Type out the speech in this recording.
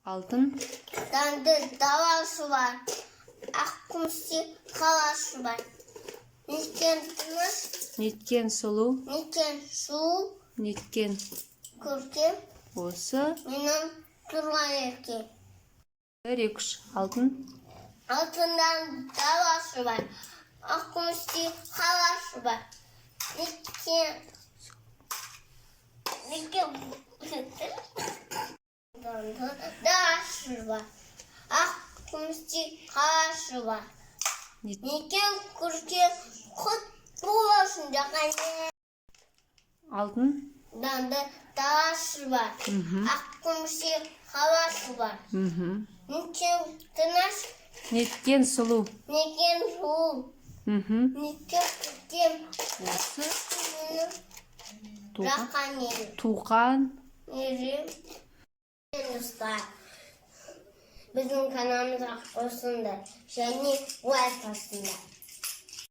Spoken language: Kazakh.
Алтын. Данды даласы бар, ақ күмістей қаласы бар. Неткен тыныш, Неткен сұлу. неткен сұлу, Неткен көркем осы менің тұрған еркем. Бір, екі, үш. Алтын. Алтындан даласы бар, ақ күмістей қаласы бар. Неткен данды даласы бар, ақ күмістей қаласы бар. Неткен көркем, құт болсын жақан. Алтын. Данды даласы бар, ақ күмістей қаласы бар. Неткен тыныш, Неткен сұлу. неткен сұлу, неткен көркем Осы менің туған жаққан елім. Туған Елім. Достар, біздің каналымызға қосыңдар және лайк басыңдар.